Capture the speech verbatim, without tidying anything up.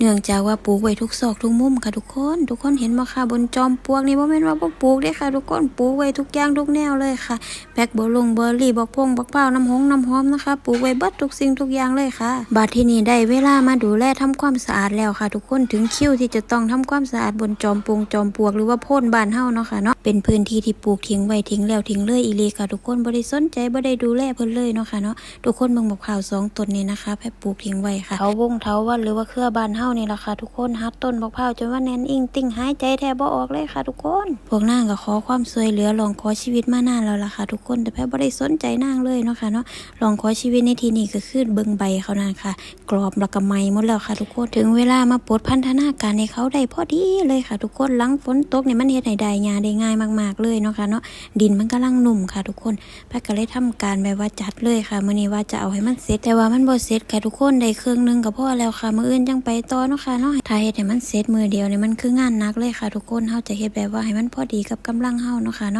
เนื่องจากว่าปลูกไว้ทุกซอกทุกมุมค่ะทุกคน ทุกคนเห็นบ่คะ บนจอมปลวกนี่บ่แม่นว่าบ่ปลูกเด้ค่ะทุกคน ปลูกไว้ทุกอย่างทุกแนวเลยค่ะ แบล็คเบอร์รี่ เบอร์รี่ บักพงบักพร้าว น้ำหงน้ำหอมนะคะ ปลูกไว้เบิดทุกสิ่งทุกอย่างเลยค่ะ บัดทีนี้ได้เวลามาดูแลทำความสะอาดแล้วค่ะทุกคน ถึงคิวที่จะต้องทำความสะอาดบนจอมปงจอมปลวก หรือว่าโพนบ้านเฮาเนาะค่ะเนาะ เป็นพื้นที่ที่ปลูกทิ้งไว้ทิ้งแล้วทิ้งเลยอีหลีค่ะทุกคน บ่ได้สนใจ บ่ได้ดูแลเพิ่นเลยเนาะค่ะเนาะ ทุกคนเบิ่งบักพร้าวสองต้นนี่นะคะ แพรปลูกทิ้งไว้ค่ะ เถาวัลย์เถาวัลย์ หรือว่าเครือบ้านเฮานี่ล่ะค่ะทุกคน หัดต้นบักพร้าวจนว่าแน่นอิงติ่ง หายใจแทบบ่ออกเลยค่ะทุกคน พวกนางก็ขอความช่วยเหลือ ร้องขอชีวิตมานานแล้วล่ะค่ะทุกคน แต่แพรบ่ได้สนใจนางเลยเนาะค่ะเนาะ ร้องขอชีวิตในที่นี้ก็คือเบิ่งใบเขานั่นค่ะ กรอบแล้วก็ไหม้หมดแล้วค่ะทุกคน ถึงเวลามาปลดพันธนาการให้เขาได้พอดีเลยค่ะทุกคน หลังฝนตกเนี่ยมันเฮ็ดให้ได้หญ้าได้ง่ายมากๆเลยเนาะค่ะเนาะ ดินมันกำลังนุ่มค่ะทุกคน แพรก็เลยทำการแบบว่าจัดเลยค่ะ มื้อนี้ว่าจะเอาให้มันเสร็จ แต่ว่ามันบ่เสร็จค่ะทุกคน ได้ครึ่งหนึ่งก็พอแล้วค่ะ มื้ออื่นจั่งไปต่อเนาะค่ะเนาะ ถ้าเฮ็ดให้มันเสร็จมื้อเดียวเนี่ยมันคืองานหนักเลยค่ะทุกคน เฮาจะเฮ็ดแบบว่าให้มันพอดีกับกำลังเฮาเนาะค่ะเนาะ